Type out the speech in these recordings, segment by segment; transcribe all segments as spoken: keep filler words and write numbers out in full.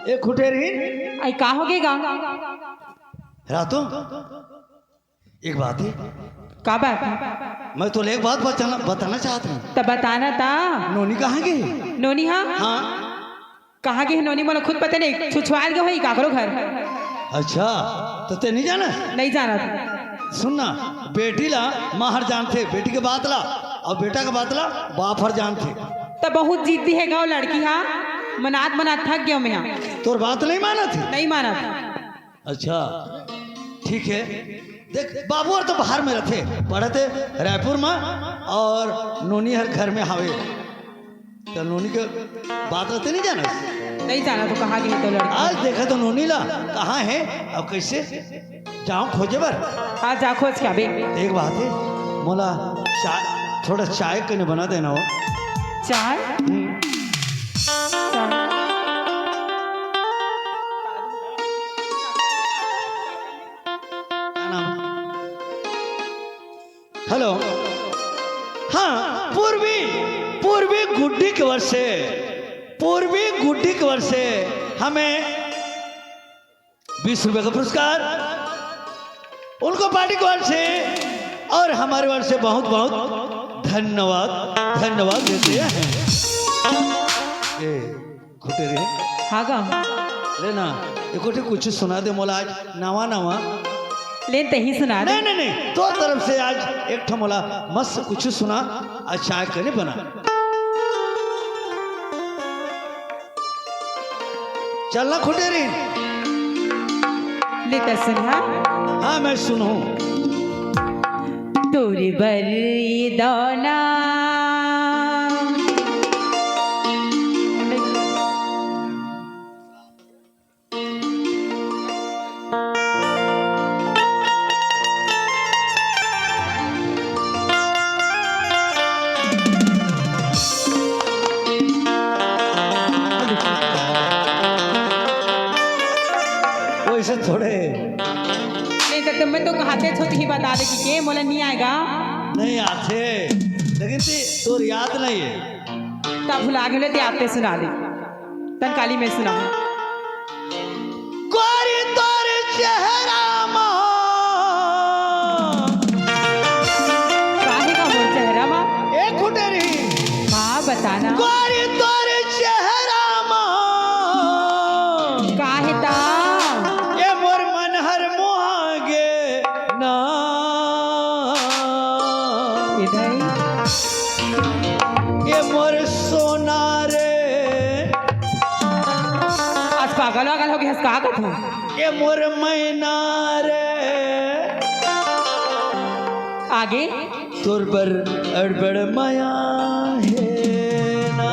ए खुटेरहीन। आई का होगे गा? रातो, एक बात हे। का बात हे? मैं तोला एक बात बताना, बताना चाहत हूँ। त बताना ता। नोनी कहाँ गे? नोनी हा? हाँ। कहाँ गे हे नोनी? मोला खुद पता नहीं, छुछवाल गे होही काकरो घर। अच्छा, त तैं नहीं जानस? नहीं जानत। सुन ना, बेटी ला माँ हर जानथे, बेटी के बात ला, अउ बेटा के बात ला बाप हर जानथे। त बहुत जिद्दी हे गा वो लड़की हा, मनात मनात थक गेंव मैं हा। तोर बात नहीं मानत हे? नहीं मानत। अच्छा, ठीक हे। देख, बाबू हर तो बाहर में रथे, पढ़थे रायपुर में, अउ नोनी हर घर में हावे। त नोनी के बात ला तैं नहीं जानस? नहीं जानत हों, कहाँ गे हे वो लड़की? आज देखा तो नोनी ला, कहाँ हे अउ कइसे जावँ खोजे बर। हाँ, जा खोज के आबे। एक बात हे, मोला चाय, थोड़ा चाय कने बना देना हो। चाय? हम्म। चाय। का नाम? हेलो, हाँ, पूर्वी, पूर्वी गुड्डी के ओर से, पूर्वी गुड्डी के ओर से हमें बीस रुपए का पुरस्कार, उनको पार्टी की ओर से और हमारे ओर से बहुत बहुत धन्यवाद, धन्यवाद देते हैं। ए, खुटेरहीन। हाँ गा। ले ना, एको ठे कुछ सुना दे मोला आज, नवा नवा। ले, तहीं सुना दे। नहीं, नहीं, नहीं, तोर तरफ से आज एक ठो मोला मस्त कुछ सुना, आज चाय कने बना। चल ना खुटेरहीन। ले, त सुन, हाँ? हाँ, मैं सुनहूँ। तोर बर ये दाना। वइसे थोड़े। नहीं त तुम, मैं तो कहाते छो, तहीं बता दे कि के मोला नहीं आय गा। नहीं आथे, लेकिन ती, तोर याद नहीं हे। तब भुला गेले, ते आते सुना दे। तन काली मैं सुनाहूँ। गोरी तोर चेहरा मा। काहे का मोर चेहरा मा? ए खुटेरहीन। हाँ, बताना। गोरी तोर चेहरा मा। काहे ता? ए मोर मन हर मोहा गे ना। इधर। ए मोर सोना रे। आज पागल वागल हो गे हस का कथों? ए मोर मैना रे। आगे? तोर बर अड़बड़ मया हे ना।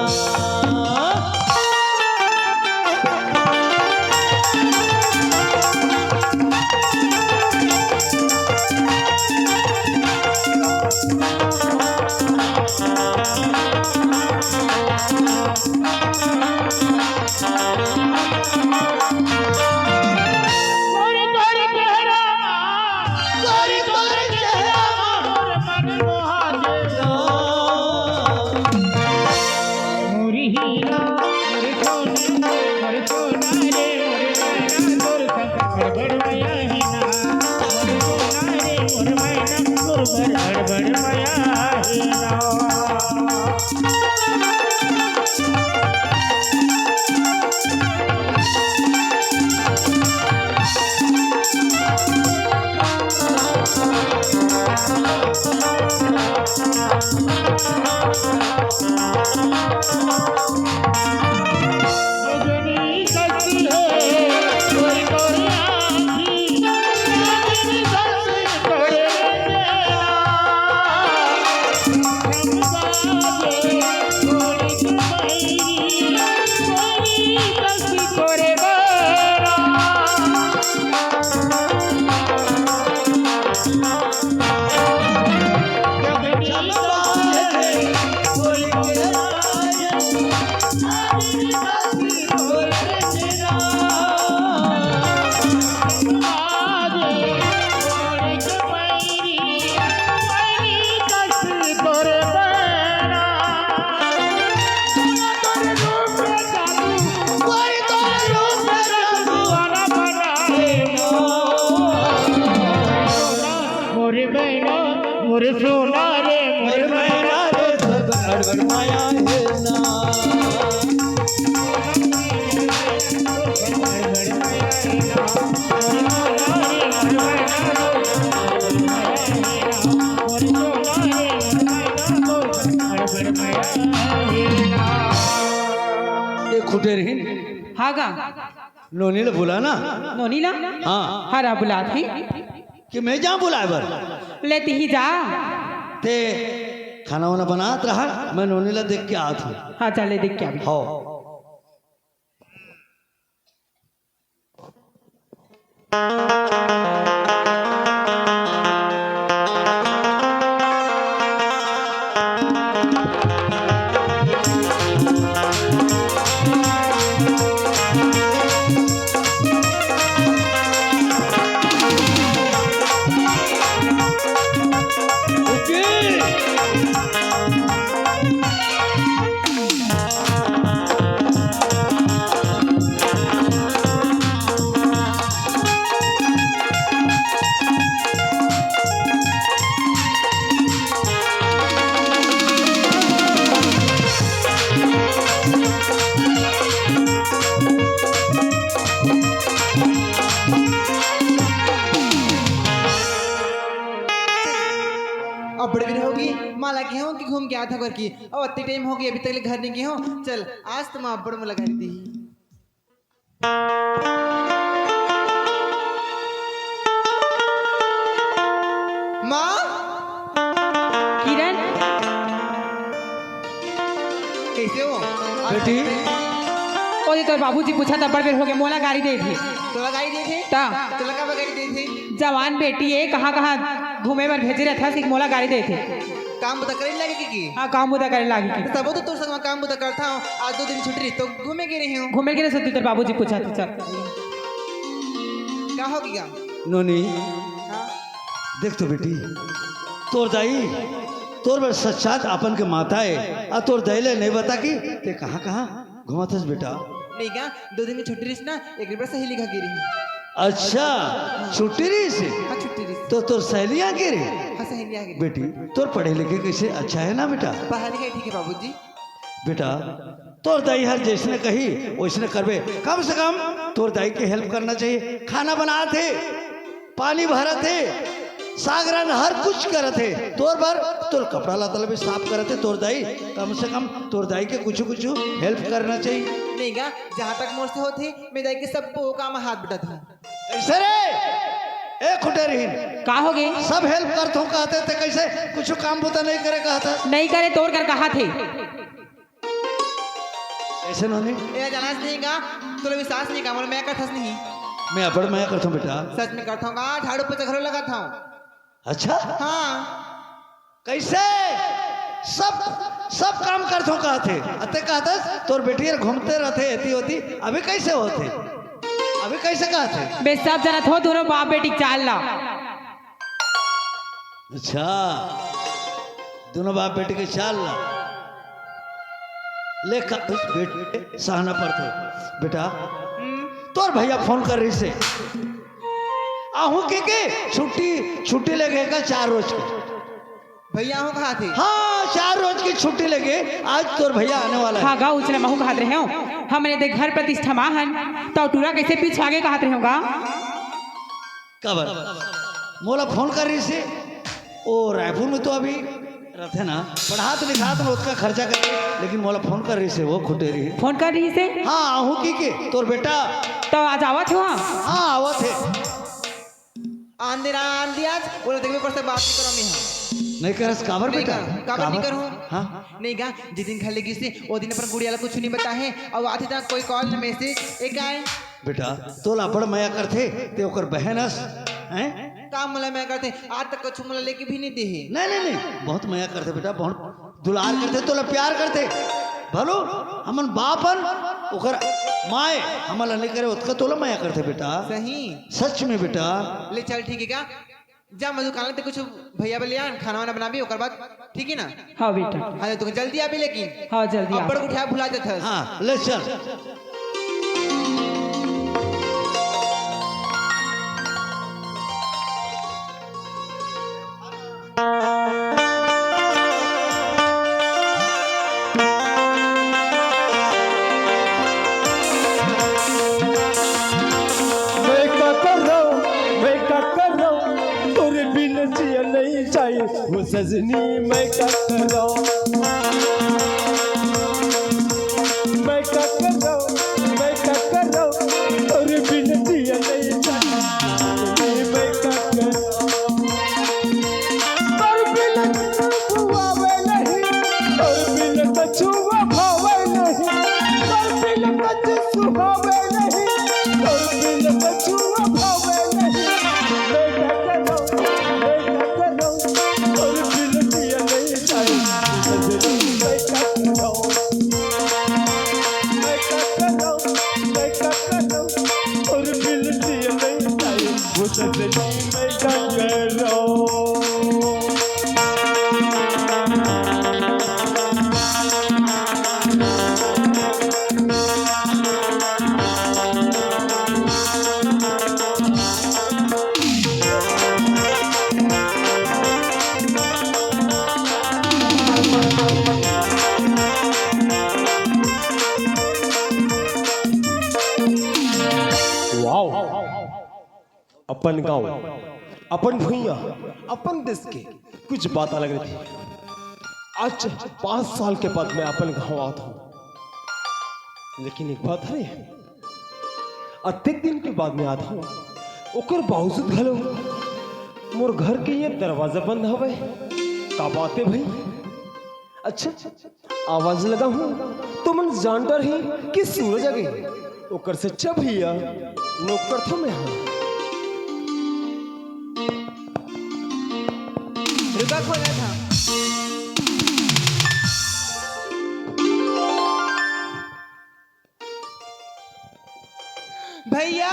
सोना रे मोर मैना रे, तो गड़बड़ माया हे ना। ये खुटेरहीन। हाँ गा। नोनी ला बुला ना। नोनी ला? हाँ। हरा बुलात ही। कि मैं जाऊं बुलाए बर? ले तिही जा। ते खाना वाना बनात रहा, मैं नोनी ला देख के आत हूँ। हाँ, चल ले देख के आबे। हो। अब्बड़ बेर होगे, माँ ला कहे हों कि घूम के आत हों करके। अउ अत्ते टाइम होगे, अभी तक ले घर नइ गे हों। चल, आज तो माँ अब्बड़ मुलाकात दी। माँ? किरण? कइसे हो? बेटी। ओ, ये तोर बाबूजी पूछत हे, अब्बड़ बेर होगे, मोला गारी देथे। तोला गारी देथे? ता। तोला काबर गारी देथे? जवान बेटी ए, कहाँ-कहाँ घूमे बर भेजे रहिथे, मोला गारी देथे। काम बुता करे लागे कि? हाँ, काम बुता करे लागे कि। तभो तो तोर संग म काम बुता करथंव। आज दू दिन छुट्टी रहिस त घूमे गे रहेंव। घूमे गे रहेस त तोर बाबूजी पूछत हे, चल। का होगे गा? नोनी, हाँ? देख तो बेटी, तोर दाई तोर बर साक्षात अपन के माता ए, अउ तोर दाई ले नइ बता कि ते कहाँ-कहाँ घूमत हस बेटा? नइ गा, दू दिन के छुट्टी रहिस ना, एक बार सहेली घर गे रहेंव। अच्छा, छुट्टी रहिस? हाँ, छुट्टी रहिस। त तोर सहेली इहाँ गे रहे? हाँ, सहेली इहाँ गे रहे। बेटी, तोर पढ़े लिखे कइसे, अच्छा हे ना बेटा? पढ़ाई लिखाई ठीक हे बाबूजी। बेटा, तोर दाई हर जइसने कही, वइसने करबे। कम से कम तोर दाई के help करना चाहिए। खाना बनात हे, पानी भरत हे, साग रांध हर कुछ करत हे तोर बर, तोर कपड़ा लत्ता ल भी साफ करत हे तोर दाई। कम से कम तोर दाई के कुछु कुछु help करना चाहिए। नइ गा, जहाँ तक मोर से होथे, मैं दाई के सब्बो काम हाथ बटाथंव। कइसे रे? ए खुटेरहीन। का होगे? सब help करथंव कहत हे, ते कइसे कुछु काम बुता नइ करे कहत हस? नइ करे तोर कर कहत हे। कइसे नोनी? ए, जानस नहीं गा, तोला विश्वास नहीं का, मोला मया करथस नहीं। मैं अब्बड़ मया करथंव बेटा। सच में करथंव गा, झाड़ू पोछा घलो लगाथंव। अच्छा? हाँ। कइसे? सब, सब काम करथंव कहत हे। अते कहत हस, तोर बेटी हर घूमते रहिथे एती ओती। अभी कइसे होथे? अभी कइसे कहत हे? बे सब जानत हों, दूनों बाप बेटी के चाल ला। अच्छा, दूनों बाप बेटी के चाल ला। ले का, बेटे, सहना पड़थे। बेटा, हम्म। तोर भइया फोन करे रहिसे। आहूं कहिके छुट्टी, छुट्टी लेगे हे का चार रोज के। भइया आहूं कहत हे? हाँ, चार रोज के छुट्टी लेगे, आज तोर भइया आने वाला हे। हाँ गा, उछले महूं कहत रहेंव। हमन दे घर प्रतिष्ठा मा हन, त टूरा कइसे पीछे आगे कहत रहेंव गा? काबर? मोला फोन करे रहिसे, ओ रायपुर में तो अभी रहिथे ना, पढ़ात लिखात में ओतका खर्चा करके, लेकिन मोला फोन करे रहिसे, ओ खुटेरहीन। फोन करे रहिसे? हाँ, आहूं कहिके, तोर बेटा। त आज आवत हे? हाँ, आवत हे। आंधी रा-, आंधी आज, ओला देखबे, ओकर से बात नइ करंव मैं हा। नइ करस, काबर बेटा? काबर नइ करहूं? हाँ? नइ गा, जिस दिन घर ले गिस हे, ओ दिन अपन गुड़िया ला कुछु नइ बताए हे, अउ आथे त कोई call न message, ए काय? बेटा, तोला अब्बड़ मया करथे, ते ओकर बहन अस, हैं? का मोला मया करथे? आज तक कुछु मोला लेके भी नइ दे हे। नहीं, नहीं, नहीं, बहुत मया करथे बेटा, बहुत दुलार करथे, तोला प्यार करथे। भलो, हमन बाप हन, ओकर माय हमन ला नइ करे, ओतका तोला मया करथे बेटा। सही? सच में बेटा। ले चल, ठीक हे का? जा मधु, काला ते कुछु भइया बर ले आन, खाना वाना बनाबे, ओकर बाद, ठीक हे ना? हाँ बेटा। हाँ, तो जल्दी आबे लेकिन। हाँ, जल्दी आ। अब्बड़ कुठिया भुला जाथस। हाँ, ले चल। जिया नहीं जाए वो सजनी, मैं का करो, मैं का करो, मैं का करो, तोर बिन जिया नहीं जाए, मैं का करो, तोर बिन कुछ सुहावे नहीं, तोर बिन कछुआ भावे नहीं, तोर बिन कछ सुहावे नहीं, तोर बिन कछुआ भावे नहीं। मैं का करो, मैं का करो, तोर बिन जिया नहीं जाए। सजनी मैं का करो, मैं का करो, मैं का करो, तोर बिन जिया नहीं जाए। वो सजनी मैं का करो। वाओ, अपन गांव, अपन भुइयां, अपन देश के कुछ बात अलग रहिथे। आज पाँच साल के बाद मैं अपन गांव आत हंव, लेकिन एक बात हरे, अतेक दिन के बाद मैं आत हंव, ओकर बावजूद घलो मोर घर के ये दरवाजा बंद हवय। का बात हे भाई? अच्छा, आवाज लगाहूं त मन जान डरही कि सूरज आ गे। ओकर से अच्छा भैया, नोक करथंव मैं हा। रुका, खोला था। भैया।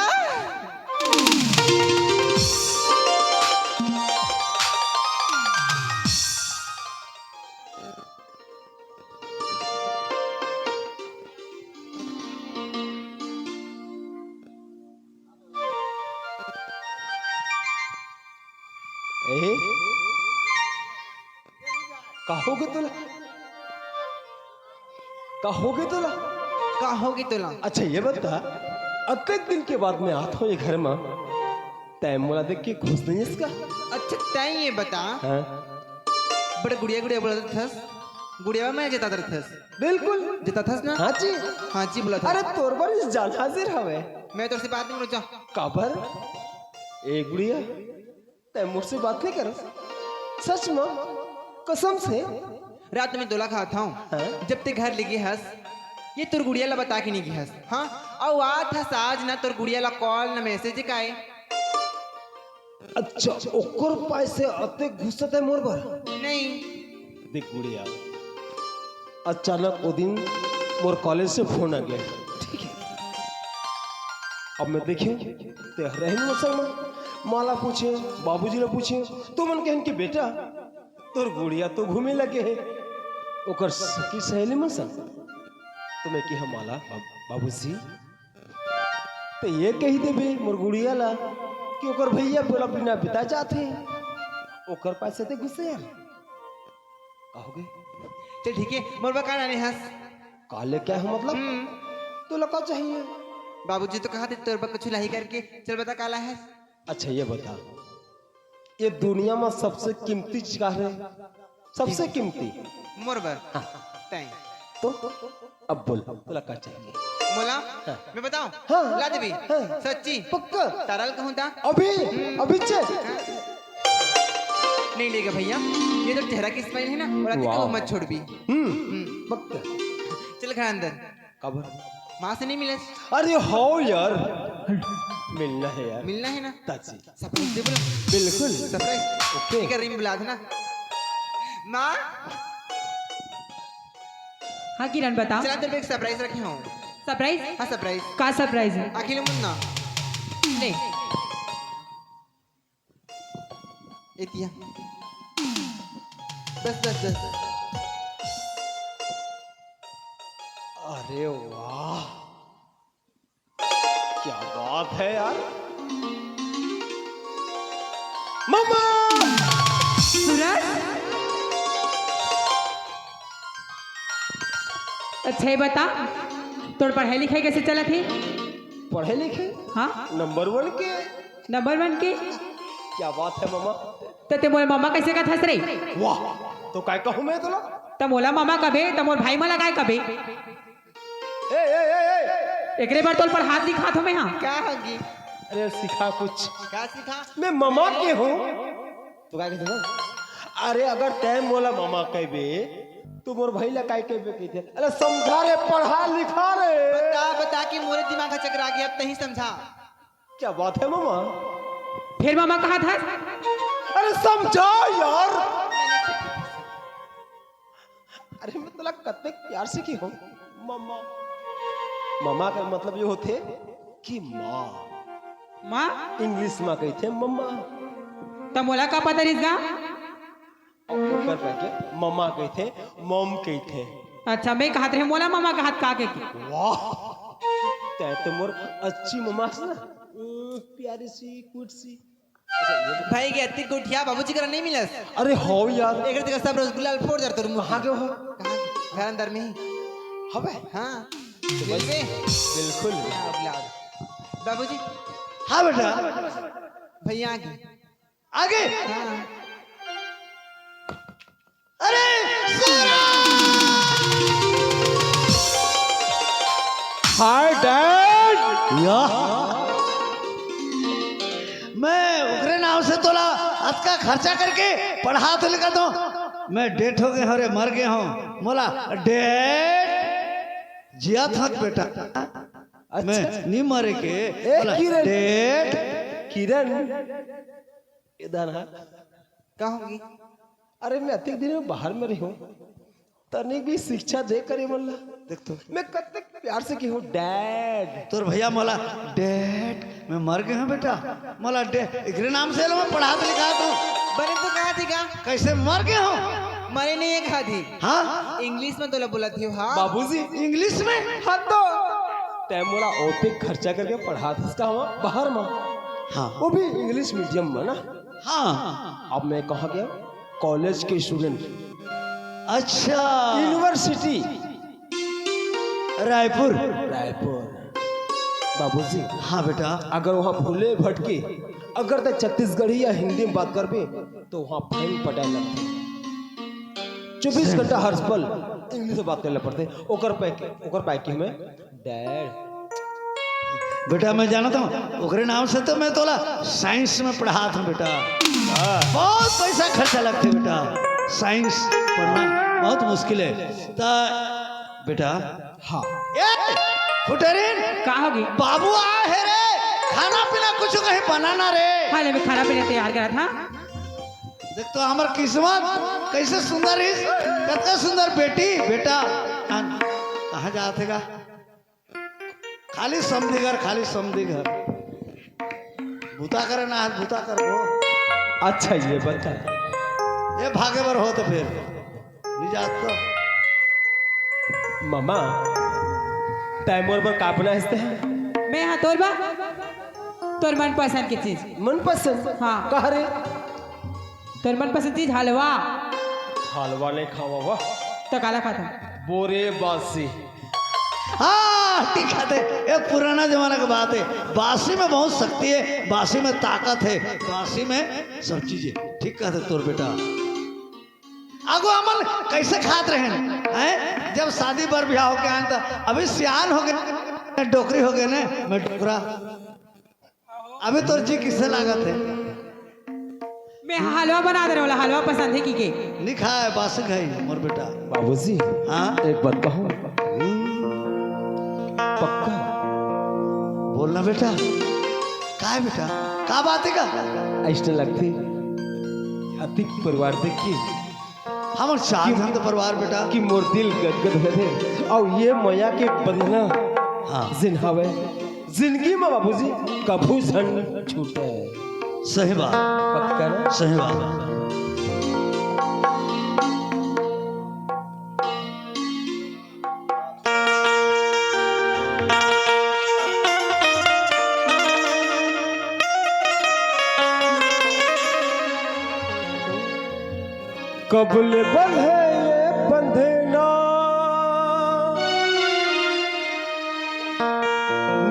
ए? का होगे तोला? का होगे तोला? का होगे तोला? अच्छा, ये बता, अतेक दिन के बाद मैं आत हंव ये घर म, तैं मोला देख के खुश नइ हस का? अच्छा, तैं ये बता, हाँ? बड़े गुड़िया गुड़िया बोलत हस, गुड़िया में जतात रहथस। बिल्कुल। जतात हस ना? हाँ जी। हाँ जी, बोलत हस। अरे, तोर बर जान हाजिर हवय। मैं तोर से बात नइ करूं, जा। काबर? ए गुड़िया, तैं मोर से बात नइ करस? सच म? कसम से? रात में दोला खात हंव। हाँ? जब तैं घर ले गे हस, ये तोर गुड़िया ला बता के नइ गे हस। हाँ? अउ आत हस आज ना तोर गुड़िया ला call ना message काय। अच्छा, ओकर पाय से अतेक गुस्सा तैं मोर बर? नहीं। देख गुड़िया, अचानक ओ दिन मोर college से phone आ गे। ठीक है। अब मैं देखेंव, तैं हरहे नइ हस, माँ ला पूछेंव, बाबूजी ला पूछेंव, त ओ मन कहिन कि बेटा, तोर गुड़िया तो घूमे लगे हे, ओकर सखी सहेली मन संग। त मैं कहेंव माँ ला, "बाब-, बाबूजी, तैं ये कहि देबे मोर गुड़िया ला कि ओकर भैया बोला बिना बिता जात हे, ओकर पास से तैं गुस्सा यार।" का होगे? चल ठीक हे, मोर बर का लाने हस? का लेके आए हो मतलब? हम्म। तोला का चाहिए? बाबूजी तो कहा थे तोर बर कुछ लाही करके, चल बता का लाए हस? अच्छा ये बता, ये दुनिया म सबसे कीमती चीज का हरे? सबसे कीमती। मोर बर? हाँ। तैं। तो अब बोल, तोला का चाहिए? मोला? हाँ। मैं बताऊं? हाँ। ला देबे? हाँ। सच्ची? पक्का? तारा ल कहूं ता? अभी? हम्म। अभी चे? हाँ। नहीं लेगा भैया, ये तो चेहरा की smile है ना, ओला वाह। मत छोड़बे। हम्म। हम्म। पक्का। चल घर अंदर। काबर? माँ से नहीं मिले? अरे हो यार, मिलना है यार। मिलना है ना? ताजी। Surprise दे बोला। बिल्कुल। Surprise। OK। ठीक है, रिंग बुला देना। माँ। हाँ किरण, बता। चला, तेरे पे एक surprise रखे हूँ। Surprise? हाँ, surprise। का surprise है? आँखी ले मुन्ना। ले। एतिया। बस, बस, बस। अरे वाह, क्या बात है यार। मम्मा! सूरज, अच्छा ये बता, तोर पढ़ाई लिखाई कैसे चलत हे? पढ़े लिखे? हाँ। Number one के। Number one के? क्या बात है मम्मा। त ते मोला ममा कइसे कथस रे? वाह, तो काय कहूं मैं तोला? त मोला ममा कबे, त मोर भाई मन ला काय कबे? ए, ए, ए, ए। एकरे बर तोल पर हाथ दिखात हो मैं, हां। का होगी? अरे सिखा कुछ। का सिखा? मैं ममा के हूं। तो काय कहिथे? अरे अगर तैं मोला ममा कहिबे, तो मोर भाई ला काय कहिबे कहिथे? अरे समझा रे, पढ़ा लिखा रे। बता, बता कि मोरे दिमाग ह चकरा गे, अब तहीं समझा। क्या बात है ममा? फेर ममा कहत हस? अरे समझा यार। अरे मैं तोला कतेक प्यार से कहे हूं ममा। ममा का मतलब ये होथे कि माँ। माँ? English मा कहिथे ममा। त मोला का पता रिहिस गा? अउ ओकर कहिके ममा कहिथे, मॉम कहिथे। अच्छा, मैं कहत रहें मोला ममा कहत का कहिके। वाह, तैं तो मोर अच्छी ममा हस ना। उम, प्यारी सी, cute सी। भाई के अतिक गोठिया बाबूजी करा नहीं मिलस। अरे हो यार। एक जगह सब रसगुल्ला फोड़ जर तोर मुंह। कहाँ के हो? कहाँ के? घर अंदर में ही। हबे? हाँ। तो बस, मिलबे? बिल्कुल। हाँ, अब लाओ। बाबूजी। हाँ बेटा। भैया आगे। आगे? हाँ। अरे, सोरा! Hi, Dad! या। मैं ओकरे नाम से तोला अतका खर्चा करके पढ़ात लिखात हूं। मैं डेथ हो गे हंव रे, मर गे हंव। मोला डेथ जियात हंव बेटा। अच्छा। मैं नी मरे के, ए, मोला किरण। डेथ। किरण। इधर आ। का होगी? अरे, मैं अतिक दिन में बाहर में रहे हूँ, तनिक भी शिक्षा दे करे मन ला। देख तो। मैं कतेक प्यार से कहे हूँ, Dad। तोर भैया मोला, Dad, मैं मर गे हंव बेटा, मोला डे-, एकरे नाम से ला मैं पढ़ात लिखात हूं। बने तो कहा थी का? कइसे मर गे हंव? मरे नहीं है कहा थी। हाँ? English में तोला बोलत हंव, हाँ। बाबूजी। English में? हाँ तो। तैं मोला ओतेक खर्चा करके पढ़ात हस का हवा बाहर मा? हाँ। वो भी English medium में ना? हाँ। अब मैं कहाँ गया? College के student। अच्छा। University। रायपुर। रायपुर। बाबूजी। हाँ बेटा। अगर वहाँ भूले भटके, अगर तैं छत्तीसगढ़ी या हिंदी में बात करबे, तो वहाँ fine पटाए लगथे। चौबीस घंटा हर पल English में बात करे ला पड़थे। ओकर पाए के, ओकर पाए के हमें Dad। बेटा, मैं जानत हंव, ओकरे नाम से तो मैं तोला science में पढ़ात हंव बेटा। हाँ। बहुत पैसा खर्चा लगथे बेटा, science पढ़ना बहुत मुश्किल हे। त बेटा। हाँ। ए, खुटेरिन। का होगे? बाबू आए हे रे, खाना पीना कुछ कहीं बनाना रे। हाँ, ले, मैं खाना पीना तैयार करत हंव। देख तो हमर किस्मत कइसे सुंदर हे, कतका सुंदर बेटी, बेटा। अन, कहाँ जात हे गा? खाली समधी घर, खाली समधी घर। बुता करे ना, आज बुता कर वो। अच्छा, ये बता। ये भागे बर हो तो फिर। नहीं जात तो। मामा, तैं मोर बर का बनाए हस ते? मैं हाँ तोर बर, तोर मनपसंद के चीज। मनपसंद? हाँ। का रे? तोर मनपसंद चीज हलवा। हलवा नहीं खावा वाह। तो काला खाता? बोरे बासी। हाँ, ठीक है, ये पुराना जमाना की बात है। बासी में बहुत शक्ति है, बासी में ताकत है, बासी में सब चीज है। ठीक कहते तोर बेटा। आगो हमन कइसे खात रहेन, हैं? जब शादी बर बिहाव होके आन त अभी सियान हो गे, डोकरी हो गे ने, मैं डोकरा। अभी तोर जी कइसे लागत हे? मैं हलवा बना दे रहेंव, हलवा पसंद हे कि के? नहीं खाए, बासी खाई, मोर बेटा। बाबूजी, हाँ? एक बात कहूँ? पक्का? बोलना बेटा। का हे बेटा? का बात हे का? अइसने लगथे। अतिक परिवार देख के हमर चार झन तो परिवार बेटा। कि मोर दिल गदगद होथे। अउ ये मया के बंधना हाँ। जेन हवे, जिंदगी में बाबूजी कभू झन छूटे। सही बात। पक्का ना? सही बात। कब ले बंधे ये बंधना,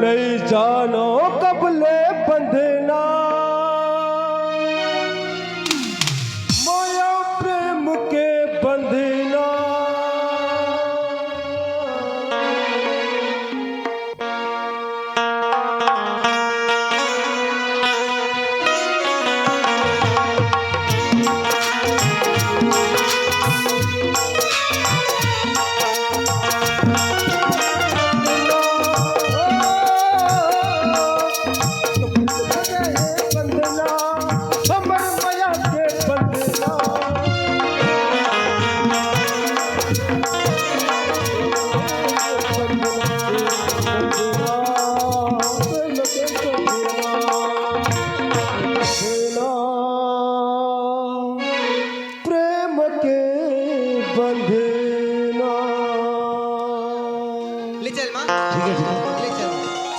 नहीं जानो कब ले बंधना।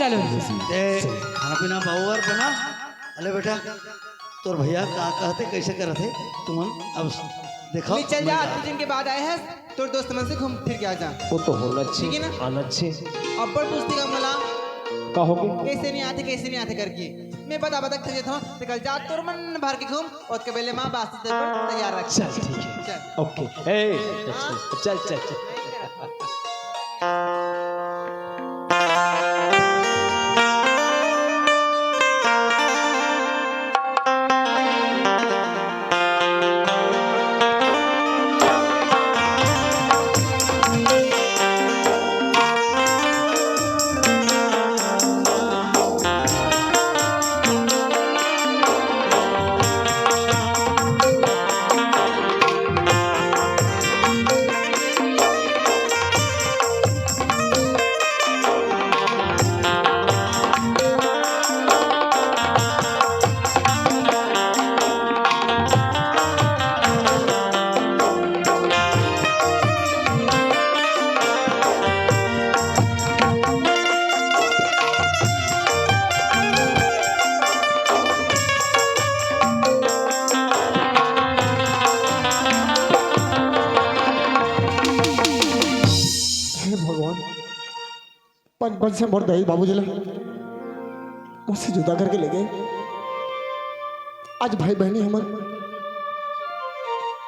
चलो। ए, खाना पीना बाबू बर बना। अले बेटा, तोर भैया का कहते, कैसे करत हे तुमन? अब देखो, मैं चल जा, मैं अतका दिन के बाद आए हस, तोर दोस्त मन से घूम फिर के आ जा। वो तो होना चाहिए, ठीक है ना? आना चाहिए। अब्बड़ पूछती का मला, का हो गया? कैसे नहीं आते, कैसे नहीं आते करके। मैं बता बता के थक जाता हूँ, निकल जा, तोर मन भर के घूम, और के बेले माँ बास्ती तेरे पर तैयार रख। चल, ठीक है। चल। ओके। ए, हाँ। चल, चल, चल। हे भगवान, बचपन से मोर दाई बाबूजी ला मोर से जुदा करके ले गए। आज भाई बहनी हमन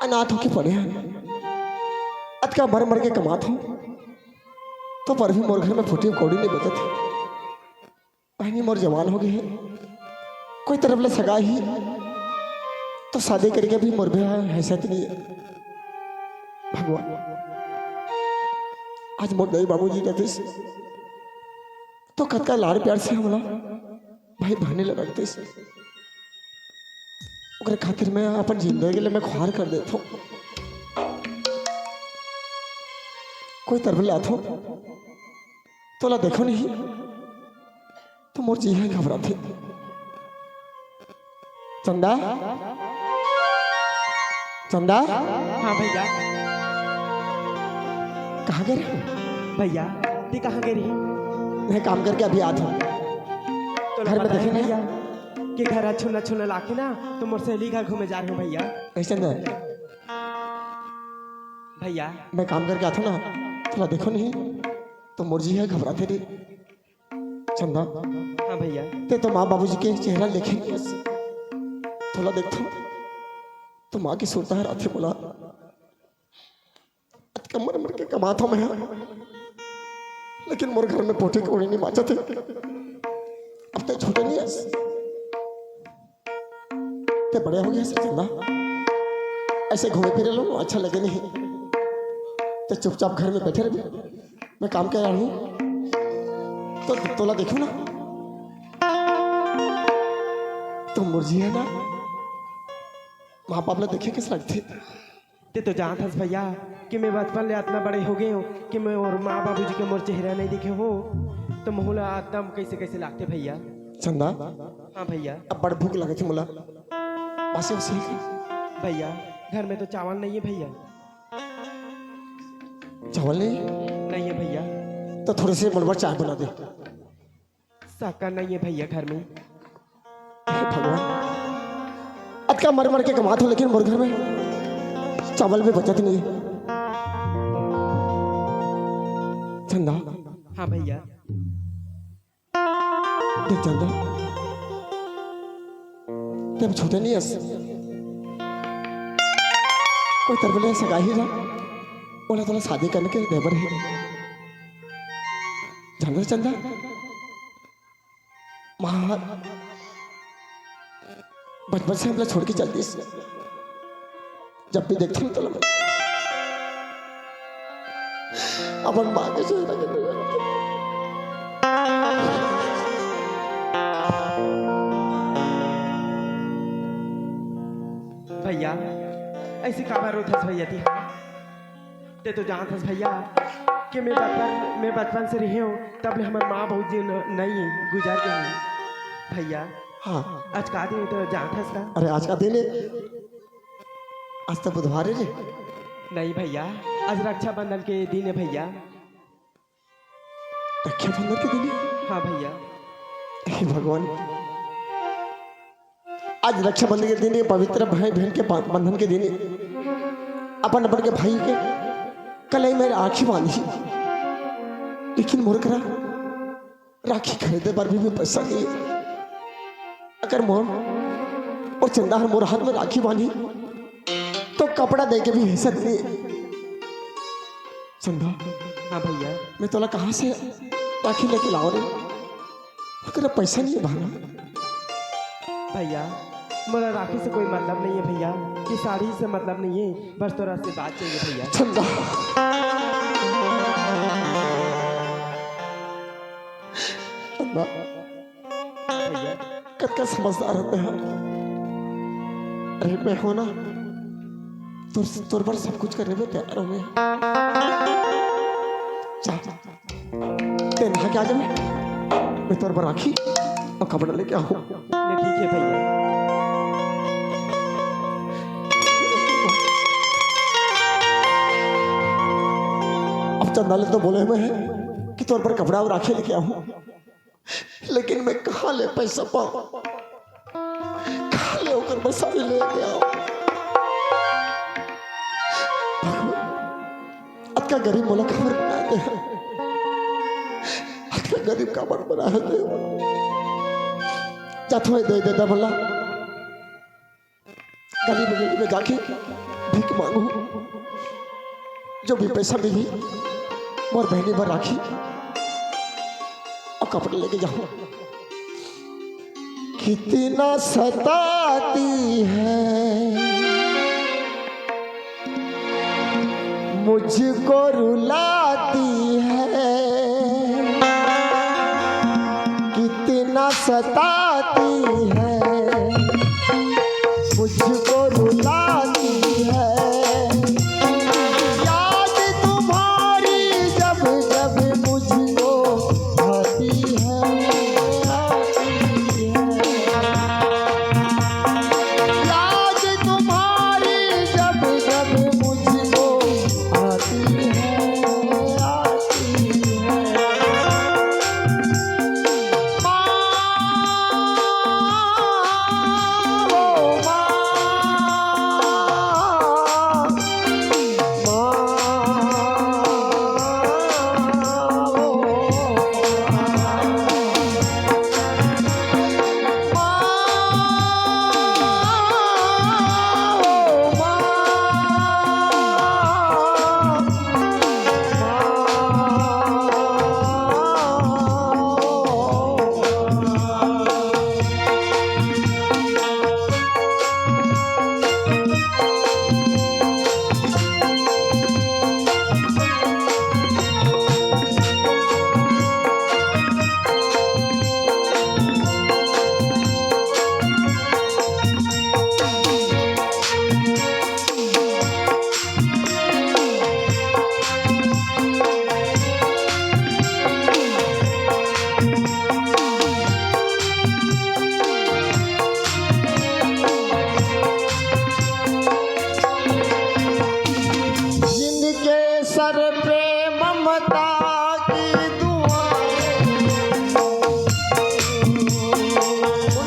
अनाथ होके पड़े हन। अतका मर मर के कमात हूँ, तो पर भी मोर घर में फूटी कौड़ी नहीं बचत हे। बहनी मोर जवान हो गए हे, कोई तरफ ले सगा ही तो शादी करके भी मोर भी हैसियत नहीं हे। भगवान, आज मोर दाई बाबूजी रहतिस तो कतका लाड़ प्यार से हमला भाई बहनी ला रखतिस। ओकरे खातिर मैं अपन जिंदगी ले मैं खुवार कर देत हूँ। कोई तरफ ले आथो, तोला देखो नहीं तो मोर जी हे घबराथे। चंदा, चंदा, हाँ भैया। कहाँ गए रहे? भैया, ते कहाँ गए रही? मैं काम करके अभी आत हूँ। तो घर में बताए देखे ना? भैया, कि घर छोना छोना लाके ना, तो मोर सहेली घर घूमे जा रहे हो भैया। नहीं चंदा, भैया। मैं काम करके आत हूँ ना, तोला देखो नहीं तो मोर जी हे घबराथे रे। चंदा, हाँ भैया। ते तो माँ बाबूजी के चेहरा देखे नहीं हस। तोला देखथो तो माँ के सुरता हर आथे मोला। अतका मर मर के कमात हूँ मैं, लेकिन मोर घर में पोटी कौड़ी नहीं बाचत हे। अब ते छोटे नहीं हस, ते बड़े हो गए हस चंदा। ऐसे घूमे फिरे लो अच्छा लगे नहीं, ते चुपचाप घर में बैठे रहे। मैं काम कर रहा हूँ तो तोला देखो ना, तो मोर जी हे ना, माँ बाप ला देखे कैसे लगथे? ते तो जानत हस भैया कि मैं बचपन ले अतना बड़े हो गए हूँ कि मैं मोर माँ बाबूजी के मोर चेहरा नहीं देखे हो, तो मोहला एकदम कैसे कैसे लागथे भैया। चंदा, हाँ भैया। अब बड़ भूख लगे थे मोला, पासे उसे ही। भैया, घर में तो चावल नहीं है भैया। चावल नहीं? नहीं है भैया। तो थोड़े से मोला चाय बना दे। शक्कर नहीं है भैया घर में। हे भगवान, अतका मर मर के कमात हूँ, लेकिन मोर घर में चावल भी बचत नहीं है। चंदा। हाँ भैया। देख चंदा, ते अब छोटे नहीं हस, कोई तरफ ले सगा ही रहा, ओला तोला शादी करके देबर ही। जानत हस चंदा, माँ बचपन से हमला छोड़ के चल दिस। जब भी देखथन तो अपन माँ के चेहरा के नजर आथे। भैया, ऐसे काबर रोथस भैया ती? ते तो जानत हस भैया कि मैं बचपन, मैं बचपन से रहे हूँ, तब ले हमर माँ बाबूजी न-, नहीं गुजर गए हैं। भैया, हाँ। आज का दिन तो जानत हस का? अरे आज का दिन है? आज तो बुधवार है रे। नहीं भैया, आज रक्षाबंधन के दिन है भैया। रक्षाबंधन के दिन है? हाँ भैया। हे भगवान, आज रक्षाबंधन के दिन, ये पवित्र भाई बहन के बं-, बंधन के दिन, अपन अपन के भाई के कलाई में राखी बांधी, लेकिन मोर करा राखी खरीदे बर भी, भी पैसा नहीं है। अगर मोर अउ चंदा हर मोर हाथ में राखी बांधी, तो कपड़ा दे के भी हिस्सा नहीं है। चंदा, हाँ भैया। मैं तोला कहाँ से राखी लेके लाओ रे? अगर पैसा नहीं है भाना। भैया, मोला राखी से कोई मतलब नहीं है भैया, कि साड़ी से मतलब नहीं है, बस तोरा आशीर्वाद चाहिए भैया। चंदा, चंदा, भैया। कतका समझदार होते हैं। अरे मैं हो ना, तोर, तोर बर सब कुछ करने में तैयार हूँ मैं। जा, तें नहा के आ जा, मैं तोर बर राखी अउ कपड़ा लेके आहूँ। ले ठीक है भैया। अब चंदा ले तो बोले हुए हैं कि तोर बर कपड़ा अउ राखी लेके आहूँ, लेकिन मैं कहाँ ले पैसा पाऊँ, कहाँ ले ओकर बर साड़ी लेके आऊँ? भगवान, अतका गरीब मोला काबर बनाए दे? अतका गरीब काबर बनाए दे? जा थोड़े दे दे, दे मोला। गली में, गली में जाके भीख मांगू, जो भी पैसा मिली, मोर बहनी बर राखी अउ कपड़ा लेके जाऊं। कितना सताती है, मुझको रुलाती है, कितना सताती है, मुझको रुलाती है। याद तुम्हारी जब जब मुझको आती है, आती है। याद तुम्हारी जब जब मुझको आती है, आती है। माँ, ओ माँ, माँ, ओ माँ। जिनके सर पे ममता की दुआएं,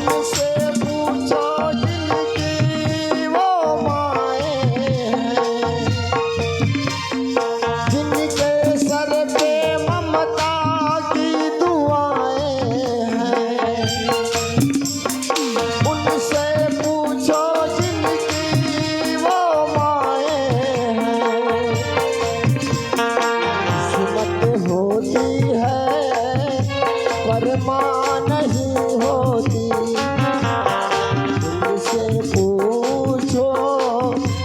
उनसे पूछो जिनकी वो माएं हैं, जिनके सर पे ममता की दुआएं हैं। उनसे पूछो जिनकी वो माएं हैं। किस्मत होती है पर माँ नहीं होती। उनसे पूछो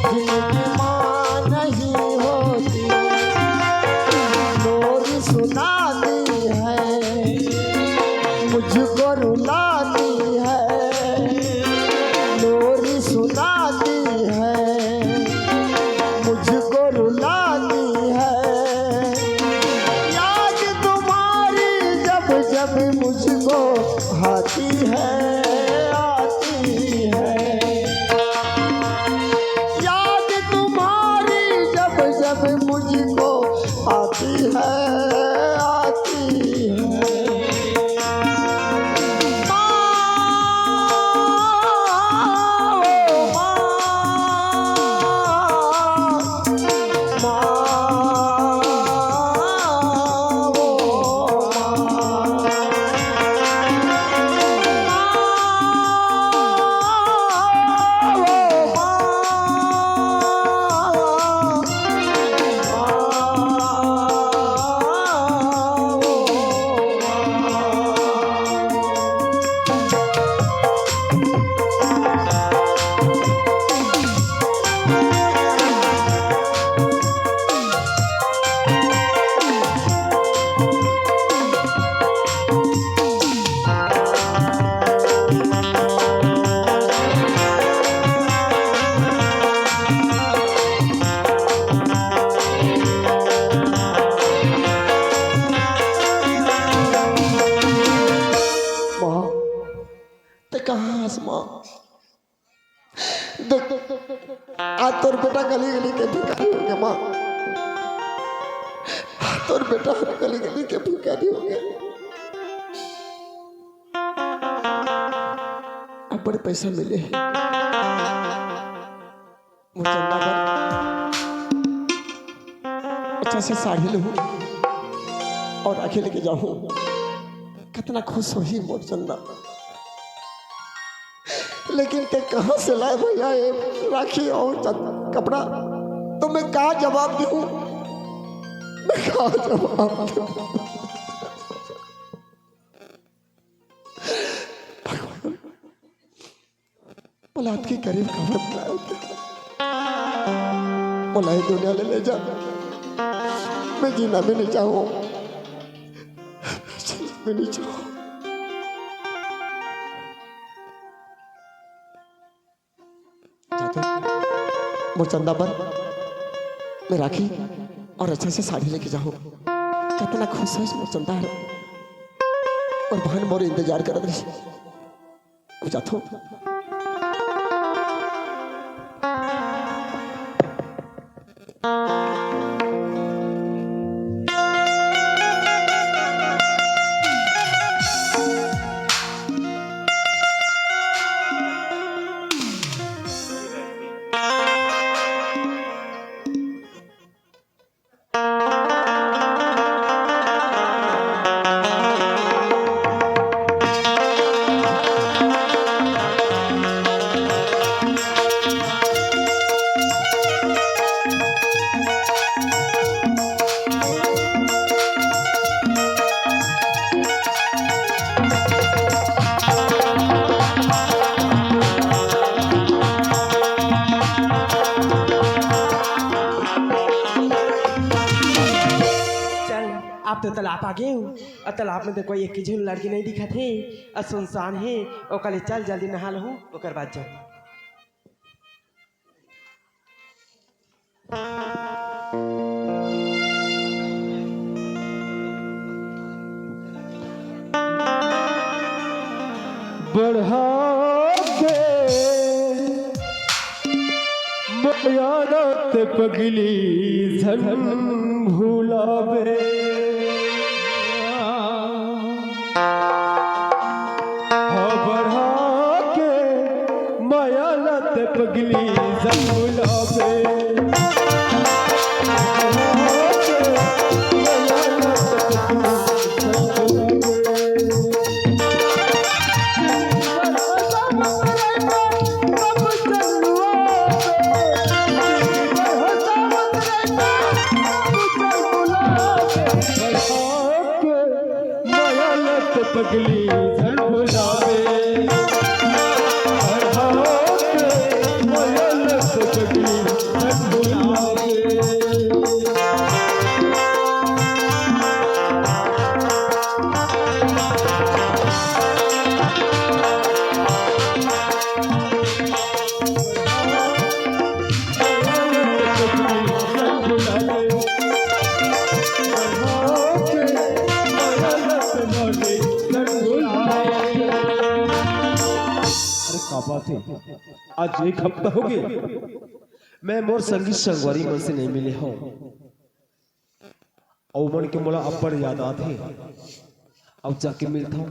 जिनकी माँ नहीं होती। लोरी सुनाती है, मुझको रुलाती है, लोरी सुनाती है, मुझको रुलाती है। याद तुम्हारी जब जब मुझको आती है, आती है। याद तुम्हारी जब जब मुझको आती है, आती है। माँ, देख, आज तोर बेटा गली गली के भिखारी हो गया माँ। आज तोर बेटा गली गली के भिखारी हो गया। अब बड़े पैसा मिले हैं, मोर चंदा बर अच्छा से साड़ी लूँ और राखी लेके जाऊँ। कितना खुश होही मोर चंदा। लेकिन ते कहाँ से लाए भैया ये राखी और चंद-, कपड़ा? तो मैं का जवाब दूँ? मैं का जवाब दूँ? भगवान, औलाद के करीब काबर बुलाए होते? मोला ये दुनिया ले, ले जा। मैं जीना भी नहीं चाहूँ। मैं जीना भी नहीं चाहूँ। जा तो, मोर चंदा बर मैं राखी और अच्छा से साड़ी लेके जाहूँ। कितना खुश है मोर चंदा है। और बहन मोर इंतजार करत रही। अब जाथो। चल, आप तो तालाब आ गए हो, और तालाब में तो कोई एक झन लड़की नहीं दिखत हे, और सुनसान हे। ओकर ले चल जल्दी नहा लहू, ओकर बाद जा। बढ़ा के मयानत पगली झन भुलावे। हाँ, बढ़ा के मयानत पगली झन भुलावे। पगली झन भुलावे, मयानत पगली झन भुलावे। अरे का बात है, आज एक हफ्ता हो गया मैं मोर संगी संगवारी मन से नहीं मिले हूँ। अउ मन के मोला अब्बड़ याद आथे। अब जाके मिलथव।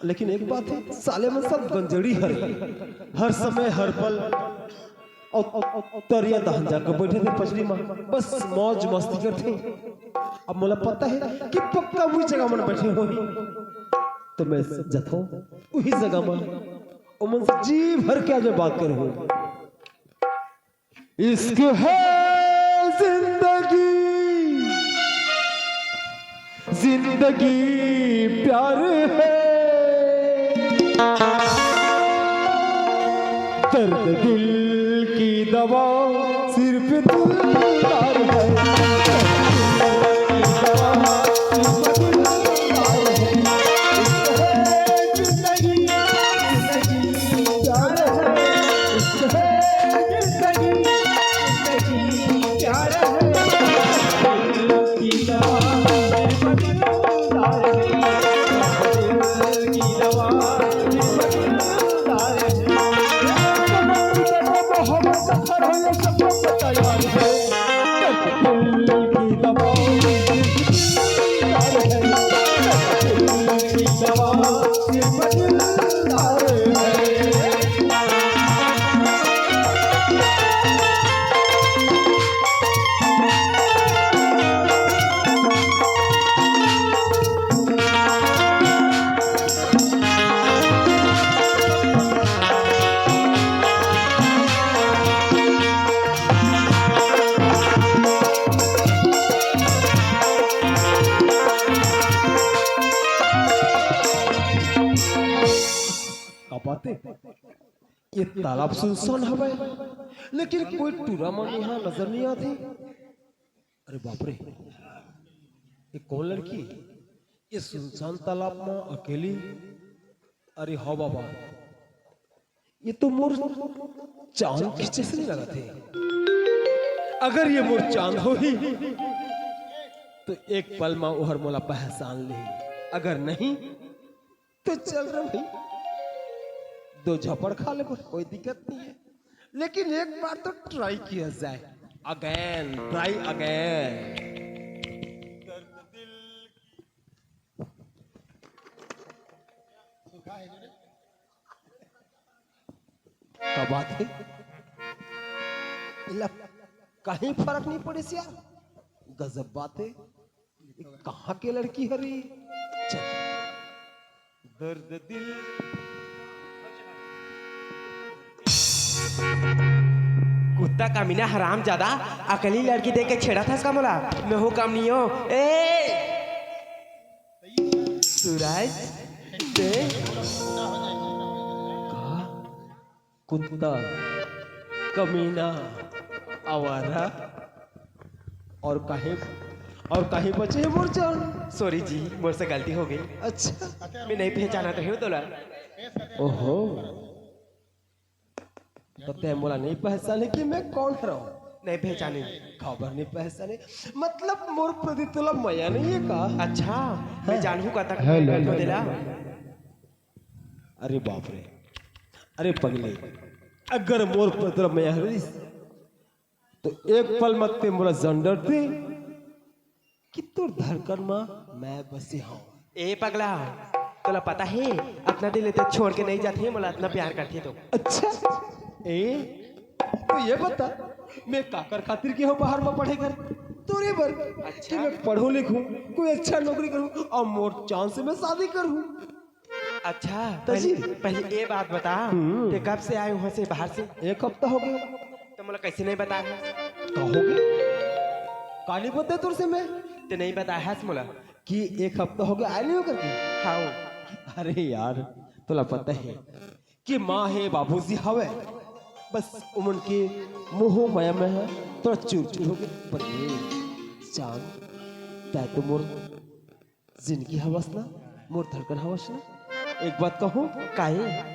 लेकिन एक बात है, साले मन सब गंजड़ी हरे। हर समय, हर पल अउ, अउ, अउ तरिया दहन जाके बैठे थे पचली मा, बस मौज मस्ती करथे। अब मोला पता है कि पक्का वही जगह मन बैठे होही, तो मैं जथव वही जगह मा, ओमन से जी भर के आज मैं बात करहूँ। इश्क है जिंदगी, जिंदगी प्यार है। दर्द दिल की दवा सिर्फ दिलदार है। का बात हे? ये तालाब सुनसान हवय, लेकिन कोई टूरा मन यहाँ नजर नहीं आते। अरे बाप रे, ये कौन लड़की? ये सुनसान तालाब में अकेली? अरे हाँ बाबा, ये तो मोर चांद के जैसे लगत हे। अगर ये मोर चांद होही, तो एक पल में ओहर मोला पहचान लेही, अगर नहीं, तो चल रहा भाई, दो झापड़ खा ले, कोई दिक्कत नहीं है, लेकिन एक बार तो try किया जाए। Again, try again। का बात है? इला कहीं फर्क नहीं पड़े यार, गजब बात है। ये कहाँ के लड़की हरी? चल। दर्द दिल। कुत्ता कमीना हराम ज्यादा, अकली लड़की देख के छेड़ा था इसका मोला। मैं हूँ कम नहीं हो। ए! सूरज, ते? का? कुत्ता, कमीना, आवारा और काहे, और काहे बचे हे मोर जान? Sorry जी, मोर से गलती हो गई। अच्छा। मैं नहीं पहचाना तो हूँ तोला। ओहो, तो ते मोला नहीं पहचाने कि मैं कौन हरव? नहीं पहचाने। खबर नहीं पहचाने, मतलब मोर प्रति तोला मया नहीं है का? अच्छा, मैं जानहूँ का तक हेलो। तो दिला। अरे बाप रे, अरे पगले, अगर मोर प्रति मया रहिस, तो एक पल मत ते मोला जान डरते कि तोर धड़कन में मैं बसे हूँ। ए पगला, तोला पता है, अपना दिल तो छोड़ के नहीं जाते, मोला इतना प्यार करते तो। अच्छा, ए, तो ये बता, मैं काकर खातिर के हूँ बाहर में पढ़े कर? तोरे बर। अच्छा। कि मैं पढ़ूँ लिखूँ, कोई अच्छा नौकरी करूँ और मोर चांद से मैं शादी करूँ। अच्छा, तो पहले, जी। पहले ये बात बता, हम्म। ते कब से आए वहाँ से बाहर से? एक हफ्ता हो गया। तो मोला कैसे नहीं बताया? का हो गया? का नहीं बताया तोर से मैं? ते नहीं बताया है मोला। कि एक हफ्ता हो गया आए नहीं हो करके? हाँ। अरे यार, तोला पता है कि माँ है, बाबूजी हवे, बस उमन के मोह माया में है, थोड़ा चूर चूर हो गए। पर ये चांद, तै तो मोर जिंदगी हवस ना, मोर धड़कन हवस ना। एक बात कहूँ, काहे?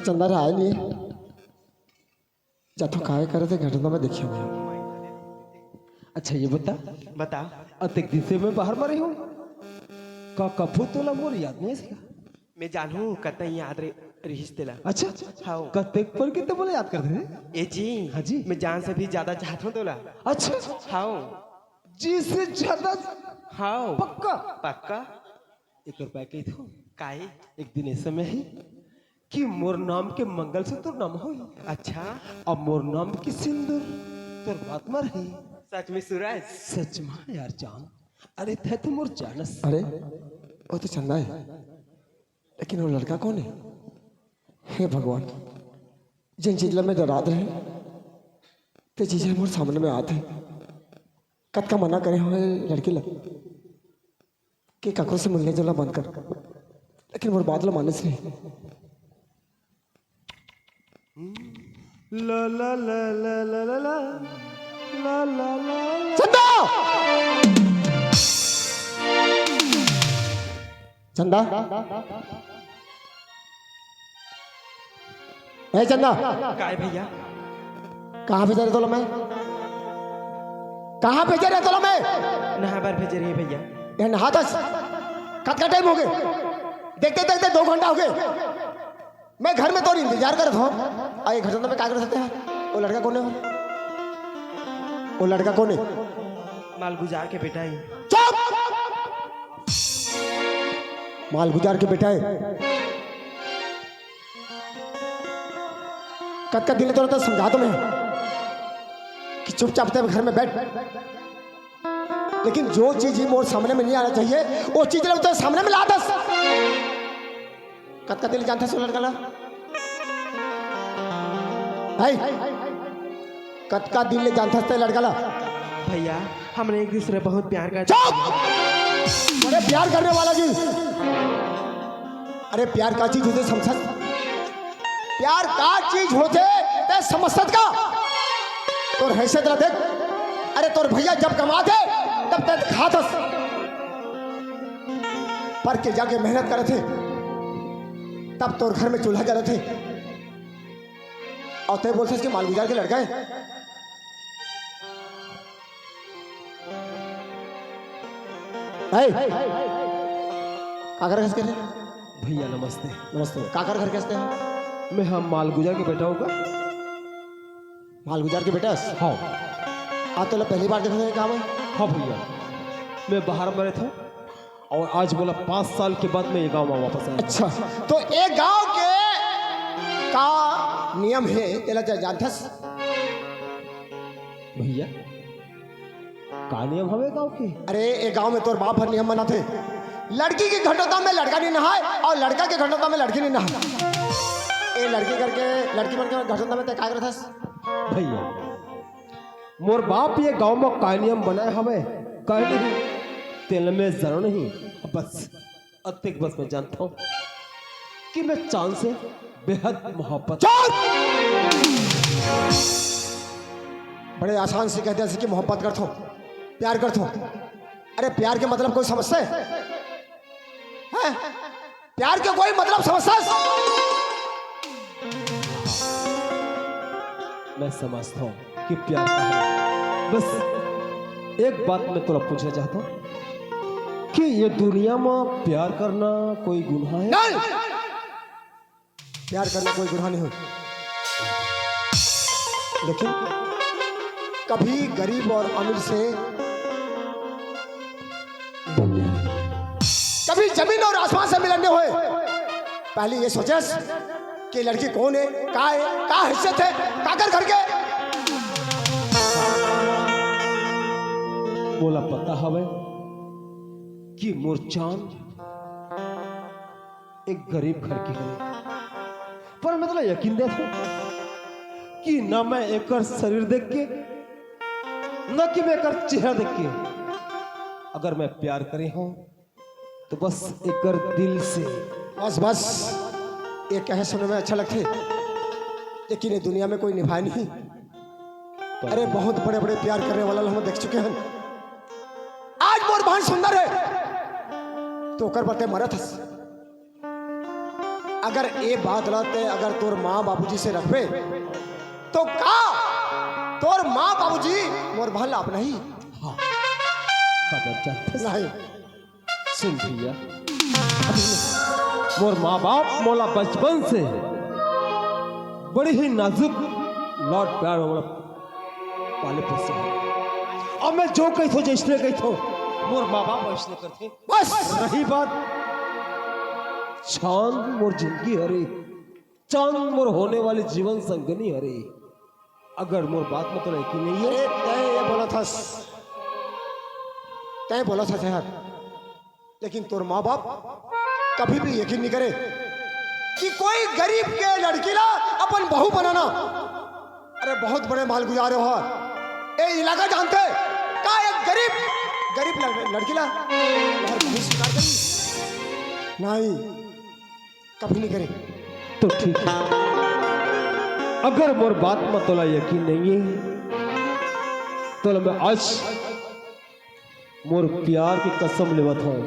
चंदा रे आय नहीं। जाथो काय करे थे घटना में देखियो मैं। अच्छा ये बता, बता। अतेक दिन से मैं बाहर मरे हूँ, का कभू तोला मोर याद नहीं आइस का? मैं जानहूँ कतना याद रे-, रिहिस तेला। अच्छा, हाँ। कतेक पर के ते मोला याद करथे रे? ए जी, हाँ जी। मैं जान से भी ज्यादा चाहत हूँ तोला। अच्छा, हाँ। जी से ज्यादा? हाँ। पक्का? पक्का। एक रुपया कही थो। काहे? एक दिन ऐसे में ही कि मोर नाम के मंगलसूत्र तोर नाम होही। अच्छा। अब मोर नाम के सिंदूर तोर बात म रही। सच में सूरज? सच में यार जान। अरे थे तो मोर जानस। अरे वो तो चंदा है, लेकिन वो लड़का कौन है? हे भगवान, जिन चीज ला मैं डरात रहे, ते चीज मोर सामने में आत हे। कतका मना करे हो लड़की ला कि काकरो से मिलने जुलना बंद कर, लेकिन मोर बात ला मानिस नहीं। ला ला ला ला ला ला ला ला ला ला। चंदा! चंदा, ए चंदा, काय भैया? कहाँ भेजे रे तोला मैं? कहाँ भेजे रे तोला मैं? नहा बर भेजे रहे भैया। ये नहाथस? कतका टाइम हो गए? देखते देखते दो घंटा हो गए। मैं घर में तोर इंतजार करत हूँ। आ, ये घटना में का कर सकते हैं? वो लड़का कौन है? वो लड़का कौन है? मालगुजार के बेटा है। चुप! मालगुजार के बेटा है। कतका दिन ले तोला तो समझा तो मैं कि चुपचाप ते घर में बैठ, लेकिन जो चीज ही मोर सामने में नहीं आना चाहिए, वो चीज ले तो सामने में ला दस। कतका दिन ले जानथस वो लड़का ला? है? कतका दिन ले जानथस ते लड़का ला? भैया, हमने एक दूसरे बहुत प्यार करते। चुप! अरे प्यार करने वाला जी, अरे प्यार का चीज होथे समझत? प्यार का चीज होथे ते समझत का? तोर हैसियत ला देख। अरे तोर भैया जब कमाथे तब ते खाथस, पर के जाके मेहनत करथे तब तोर घर में चूल्हा जलथे। अउ ते बोलथस कि मालगुजार के लड़का है। है? काकर घर के हस? भैया नमस्ते। नमस्ते। काकर घर के हस? मैं हम मालगुजार के बेटा हूँ का। मालगुजार के बेटा हस? हाँ। आज तोला पहली बार देखत हँव का मैं। हाँ भैया, मैं बाहर में रहता हूँ और आज बोला पाँच साल के बाद मैं ये गांव में वापस आया। अच्छा, तो ये गांव के का नियम है, तेला जा-, जानथस? भैया, का नियम हवे गांव के? अरे, ये गांव में तोर बाप हर नियम बनाथे। लड़की के घटोता में लड़का नहीं नहाय और लड़का के घटोता में लड़की नहीं नहाय। ए लड़की करके, लड़की मन के घटोता में ते काय करथस? भैया, मोर बाप ये गांव में का नियम बनाए हवे, का नहीं, तेला मैं जानो नहीं। बस अतेक बस मैं जानता हूँ कि मैं चांद से बेहद मोहब्बत। चुप! बड़े आसान से कहते हैं कि मोहब्बत करथो, प्यार करथो। अरे प्यार के मतलब कोई समझते हैं? हैं? प्यार के कोई मतलब समझता है? मैं समझता हूँ कि प्यार का है। बस एक बात मैं तोला पूछना चाहता हूँ कि ये दुनिया में प्यार करना कोई गुनाह है? नहीं, प्यार करना कोई गुनाह नहीं हो, लेकिन कभी गरीब और अमीर से कभी जमीन और आसमान से मिलन नहीं होए। पहले ये सोचस कि लड़की कौन है, का है, का हैसियत है, काकर घर के। मोला पता हवे कि मोर चांद एक गरीब घर के हरे, पर मैं तोला यकीन देथों कि ना मैं एकर शरीर देख के, ना कि मैं एकर चेहरा देख के, अगर मैं प्यार करे हूँ तो बस एकर दिल से। बस बस, ये कहे सुने में अच्छा लगथे, लेकिन ये दुनिया में कोई निभाए नहीं। अरे बहुत बड़े बड़े प्यार करने वाला ला हम देख चुके हैं। आज मोर बहन सुंदर है तो ओकर बर ते मरत हस। अगर ए बात ला तैं अगर तोर माँ बाबूजी से रखबे, तो का तोर माँ बाबूजी मोर बहन ला अपनाही? हाँ। काबर जानथस? नहीं। सुन भैया, मोर माँ बाप मोला बचपन से बड़ी ही नाजुक लाड प्यार में मोला पाले पोसे हे। अब मैं जो कहिथों, जइसने कहिथों, मोर माँ बाप वइसने करथे। बस। रही बात चांद, मोर जिंदगी हरे, चांद मोर होने वाली जीवन संगनी हरे। अगर मोर बात में तोला यकीन नइ हे। अरे, तैं ये बोलथस, तैं बोलथस यार, लेकिन तोर माँ बाप कभी भी यकीन नइ करे कि कोई गरीब के लड़की ला अपन बहू बनाना। अरे, बहुत बड़े मालगुजारे हो। ए इलाका जानथे का? एक गरीब, गरीब लड़-, लड़की ला हर बहू स्वीकार करी? नहीं, कभी नइ करे। तो ठीक हे, अगर मोर बात में तोला यकीन नइ हे, तोला मैं आज मोर प्यार के कसम लेवत हों,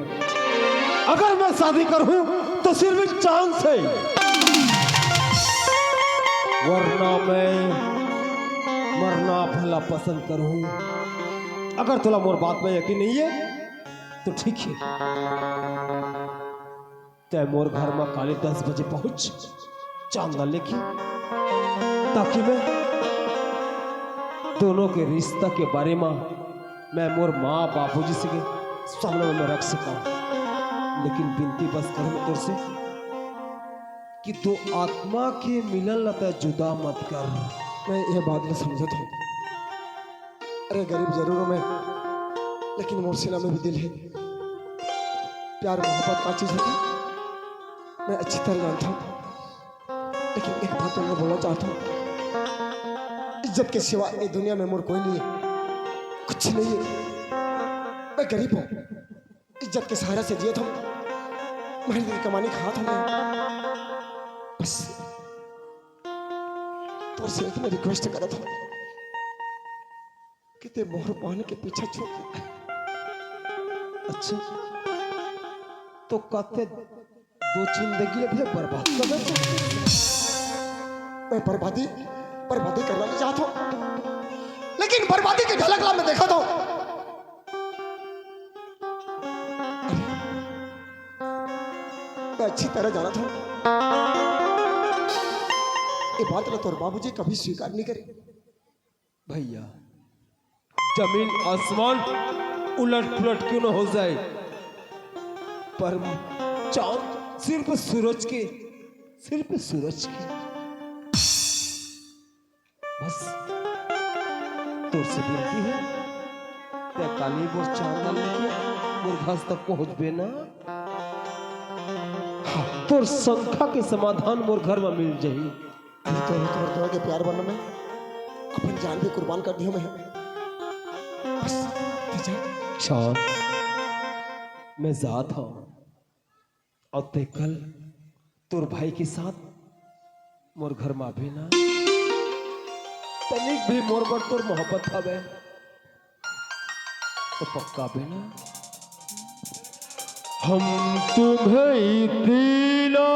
अगर मैं शादी करहूं तो सिर्फ एक चांद से, वरना मैं मरना भला पसंद करहूं। अगर तोला मोर बात में यकीन नइ हे तो ठीक हे, तैं मोर घर में काली दस बजे पहुंच, चांद ला लेके, ताकि मैं दोनों के रिश्ता के बारे में मैं मोर माँ बाबूजी से के सामने में रख सकूं। लेकिन बिनती बस करूं तोर से कि दो आत्मा के मिलन ला तैं जुदा मत कर। मैं ये बात ला समझत हों। अरे, गरीब जरूर हों मैं, लेकिन मोर सीना में भी दिल हे। प्यार मोहब्बत का चीज होथे, मैं अच्छी तरह जानत हों। लेकिन एक बात मैं बोलना चाहत हों, इज्जत के सिवा ए दुनिया में मोर कोई नइ हे, कुछ नइ हे। मैं गरीब हों, इज्जत के सहारा से जियत हों, मेहनत के कमानी खात हों मैं। बस तोर से एक मैं request करत हों कि तैं मोर बहन के पीछा छोड़ दे। अच्छा, तो का तैं दो जिंदगी ला भी बर्बाद कर दे? मैं बर्बादी, बर्बादी करना नइ चाहत हों, लेकिन बर्बादी के झलक ला मैं देखत हों। अरे, मैं अच्छी तरह जानत हों, ये बात ला तोर बाबूजी कभी स्वीकार नइ करे। भैया, जमीन आसमान उलट पुलट क्यों न हो जाए, पर चांद सिर्फ सूरज के, सिर्फ सूरज के। बस तोर से बिनती हे, तैं काली मोर चांद ला लेके मोर घर तक पहुंचबे ना। हाँ, तोर शंका के समाधान मोर घर में मिल जाही। अभी तो, अभी तो तोर के प्यार बर में अपन जान भी कुर्बान कर दिहों मैं। बस, तैं जा। चांद, मैं जात हों। अउ तैं कल तोर भाई के साथ मोर घर में आबे ना। तनिक भी मोर बर तोर मोहब्बत हवे तो पक्का आबे ना। हम तुम्हें इतना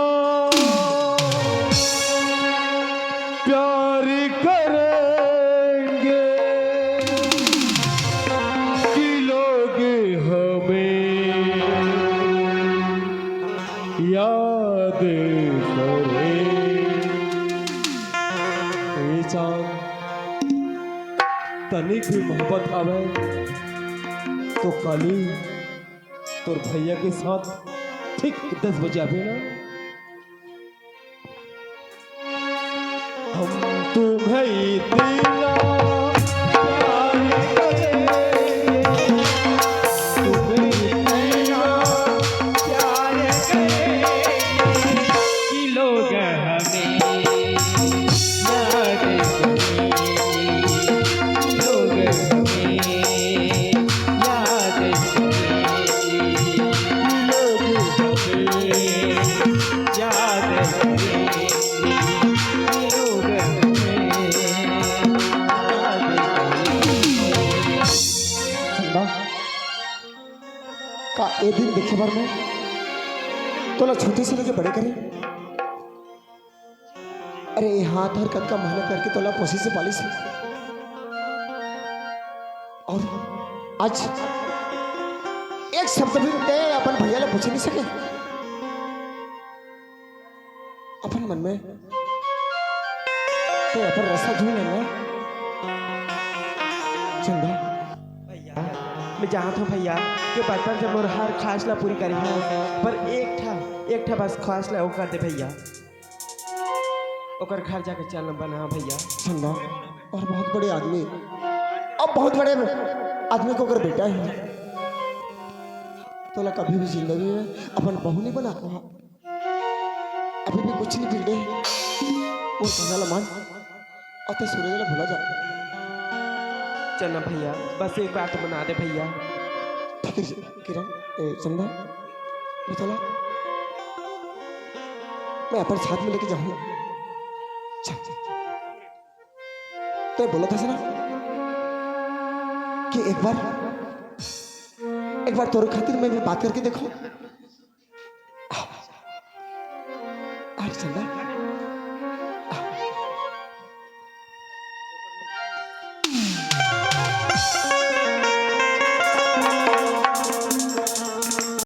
प्यार करेंगे कि लोग हमें याद करें। ए चांद, तनिक भी मोहब्बत हवे तो काली तोर भैया के साथ ठीक दस बजे आबे ना। हम तुम्हें इतना प्यार करेंगे, तुम्हें इतना प्यार करेंगे कि लोग हमें याद करेंगे, लोग हमें याद करेंगे, लोग हमें याद करेंगे, लोग हमें याद करेंगे। चंदा, का ए दिन देखे बर मैं तोला छोटे से लेके बड़े करे? अरे, ये हाथ हर कतका मेहनत करके तोला पोसिस हे पालिस हे। अउ आज एक शब्द भी ते अपन भैया ला पूछ नइ सके। अपन मन में ते अपन रस्सा धुन ले ना। चंदा। भैया, मैं जानत हंव भैया कि बचपन से मोर हर ख्वाहिश ला पूरी करे हंव, पर एक ठा, एक ठा बस ख्वाहिश ला वो कर दे भैया। ओकर घर जाके चलना बना भैया। चंदा, अउ बहुत बड़े आदमी, अब बहुत बड़े आदमी के ओकर बेटा हे। तोला कभी भी जिंदगी में अपन बहू नइ बना पाए। अभी भी कुछ नइ बिगड़े हे। मोर कहना ला मान, अउ ते सूरज ला भुला जा। चंदा भैया, बस एक बार तो मना दे भैया। ठीक हे किरण, ए, चंदा, मैं तोला, मैं अपन साथ में लेके जाहूं। चल, चल, चल। ते बोलत हस ना कि एक बार, एक बार तोर खातिर मैं भी बात करके देखहूं। अरे चंदा,